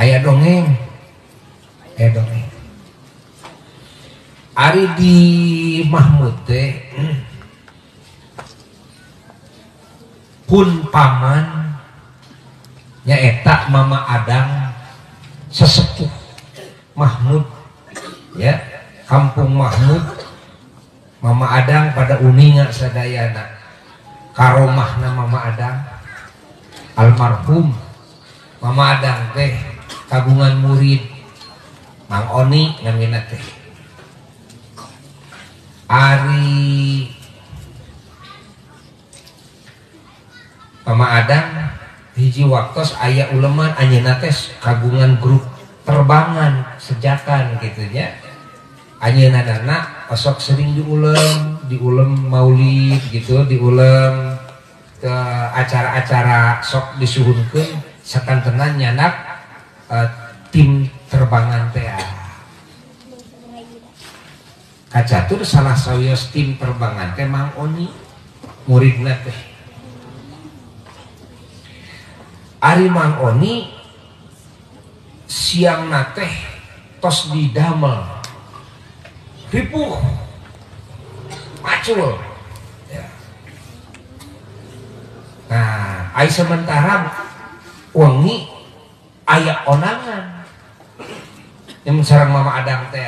Aya dongeng. Aya dongeng. Ari di Mahmud teh pun paman nyaeta Mama Adang sesepuh Mahmud ya, kampung Mahmud. Mama Adang pada uninga sadayana karomahna Mama Adang almarhum. Mama Adang teh kagungan murid Mang Oni namina teh. Ari Mama Adang hiji waktos aya uleman anjeunna teh kagungan grup terbangan sejakan gitu nya. Anjeunna dana osok sering diulem maulid gitu, diulem ke acara-acara sok disuhunkeun sakantenan nyanak tim terbangan teh. Kacatur salah sawios tim terbangan teh Mang Oni muridna teh. Ari Mang Oni siang teh tos didamel ripuh macul ya. Nah, ai sementara wengi aya onangan yang sareng Mama Adang teh.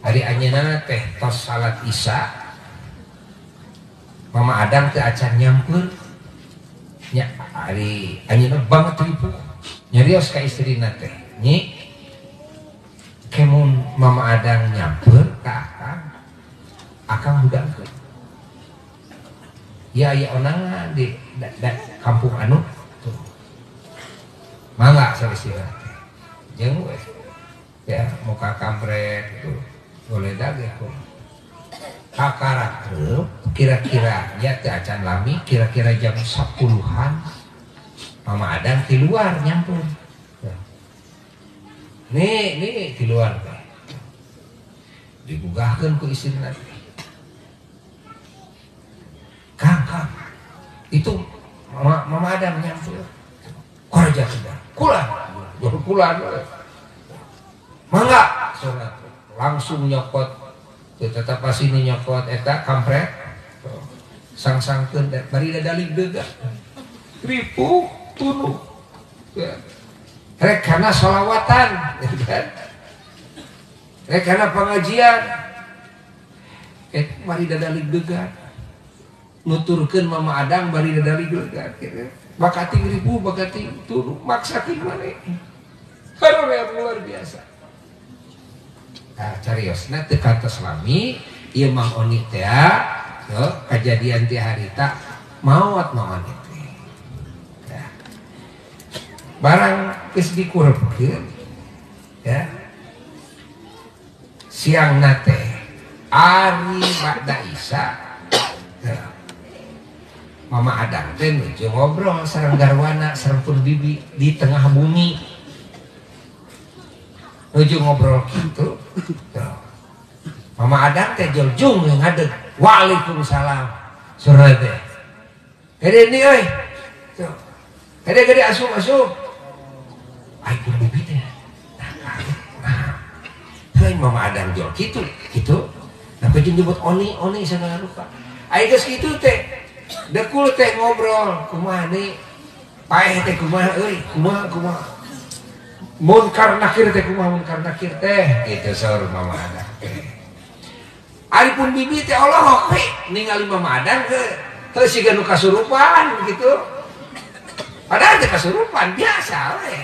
Ari anjeunna teh tos salat Isya, Mama Adang teh acan nyampeun nya. Ari anjeunna banget ripuh nyarios ka istrina teh, nyi kemun Mama Adang nyamper ka akang, akang hudangkeun ya aya onangan di kampung anu tuh mangga sarisina teh jeung we ya muka kampret gitu boleh dage kakarak kira-kira nya teh acan lami kira-kira jam 10-an Mama Adang di luar nyampur. Nih, nih di luar teh. Digugahkeun ku istrina teh. Kang, Kang. Itu Mama Adang nyampur. Korja sudah. Kulan, kulan. Mangga sunat. Langsung nyokot. Tetap sini nyokot eta kampret. Sang-sangkeun bari dadalig deugah. Ripuh tunuh. Ya. Rek kana sholawatan, kan? Rek kana pengajian. Mari dadalig degan. Nuturkeun Mama Adang bari dadalig degan. Bakating ribu, bakating turu, maksakeun maneh. Luar biasa. Nah, cariosna teu kantos lami, ieu Mang Oni teh kejadian ti harita maot Mang Oni teh. Nah, barang geus dikurepkeun ya. Siangna teh ari ba'da Isya ya. Mama Adang teh nuju ngobrol sareng garwana sareng pun bibi di tengah bumi. Nuju ngobrol gitu. Mama Adang teh joljung ngadeg. Waalaikumsalam. Surah teh. Gede ni euy. Gede gede asup asup. Ai pun bibi teh. Nah. Heuy Mama Adang jol kitu kitu. Nah jeung nyebut oni oni segala rupa. Ai geus kitu teh. Dekul teh ngobrol kumaha ni? Paeh teh kumaha euy? Kumaha kumaha? Munkar nakir teh kumaha munkar nakir teh gitu saur Mama Adang teh. Ari pun bibi teh olohok we ningali Mama Adang ke siga nu kasurupan gitu. Padahal teh kasurupan biasa we.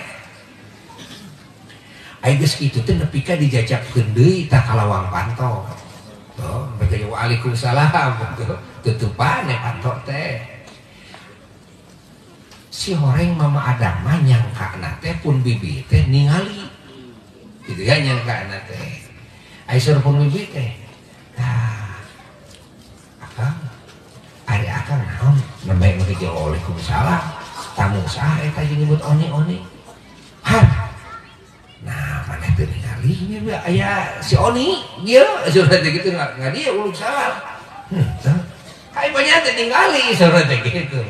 Ai geus kitu teh nepi ka dijajabkeun deui tah ka lawang panto. Tuh, mereka waalaikumsalam gitu. Tutupan ya panto teh. Si horeng Mama Adang mah nyangkana teh pun bibi teh ningali gitu ya nyangkana teh. Ai saur pun bibi teh. Nah, akang ari akang naon nembe make waalaikumsalam. Tamu saha eta jeung nyebut oni-oni. Han. Nah, maneh teu ningali ieu aya si Oni ieu saur teh gitu nggak dia uluk salam. Ai banyak teh ningali saur teh gitu.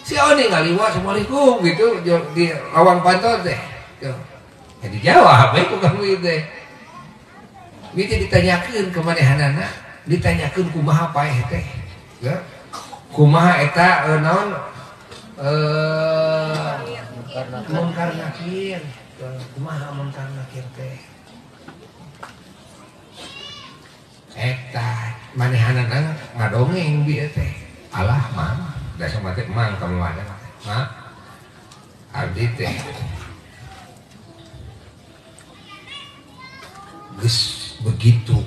Si Si Oni ngaliwat assalamualaikum gitu di lawang panto teh. Ya dijawab we ku kamu teh. Ieu teh ditanyakeun ke manehanana, ditanyakeun kumaha paeh teh. Ya. Kumaha eta naon munkar nakir. Kumaha munkar nakir teh. Eta manehanana ngadongeng bieu teh. Alah mang, da sama teh mang ka mana mak. Abdi teh geus begitu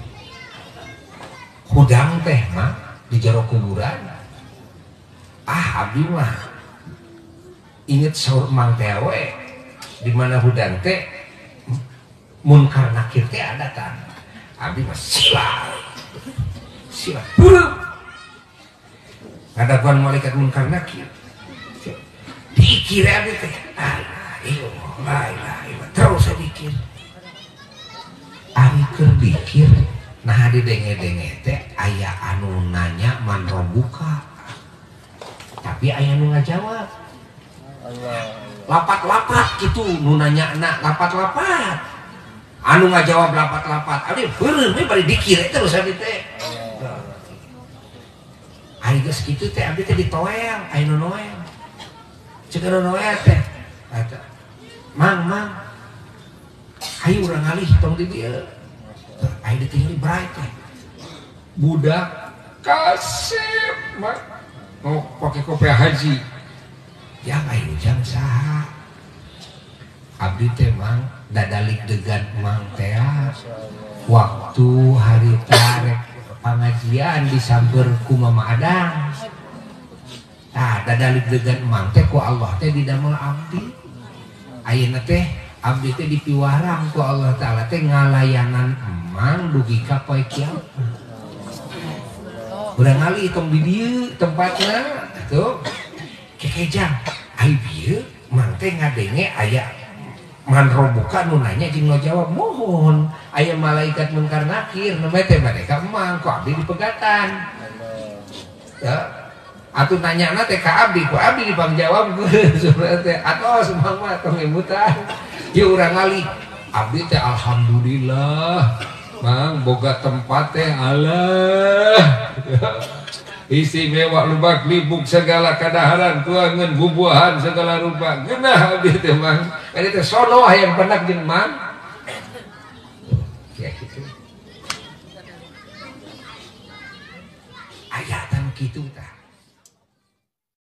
hudang teh mah di jero kuburan. Ah abdi mah inget saur mang teh we di mana hudang teh munkar nakir teh ada tan. Abdi mah sila sila ngadaguan malaikat munkar nakir dikir abdi teh la ilaha illallah la ilaha illallah terus dikir. Ari keur dikir nah didenge-denge teh aya anu nanya man robuka tapi aya nu ngajawab lapat-lapat gitu nu nanya na lapat-lapat anu ngajawab lapat-lapat abdi beureum we bari dikir terus abdi teh. Ari geus kitu teh abdi teh ditoel aya nu noel ceuk anu noel teh eta mang mang ayo urang ngalih tong di dieu. Ayo ditinggali berai teh. Budak kasep mah mau pakai kopiah haji. Yang ayo jang saha? Abdi teh mang dadalik degan mang teh. Waktu hari tarek pengajian disamper ku Mama Adang. Tah dadalik degan mang teh ku Allah teh didamel abdi. Ayeuna teh abdi teh dipiwarang ku Allah Ta'ala teh ngalayanan emang dugi ka poe kiamat. Urang ngali tong di dieu tempatna tuh. Kekejang ai bieu mang teh ngadenge aya man robuka nu nanya jeung nu jawab mohon aya malaikat munkar nakir nu teh bade ka emang ku abdi dipegatan. Ya. Atuh nanyana teh ka abdi ku abdi dipangjawab teh atos mang mah tong ngemutan. Ya urang ngali abdi teh alhamdulillah mang boga tempat teh alah istimewa lubak libuk segala kadaharan tuangan bubuahan segala rupa geunah abdi teh mang kali teh sono hayang penak jeung mang ya kitu aya tan kitu tah.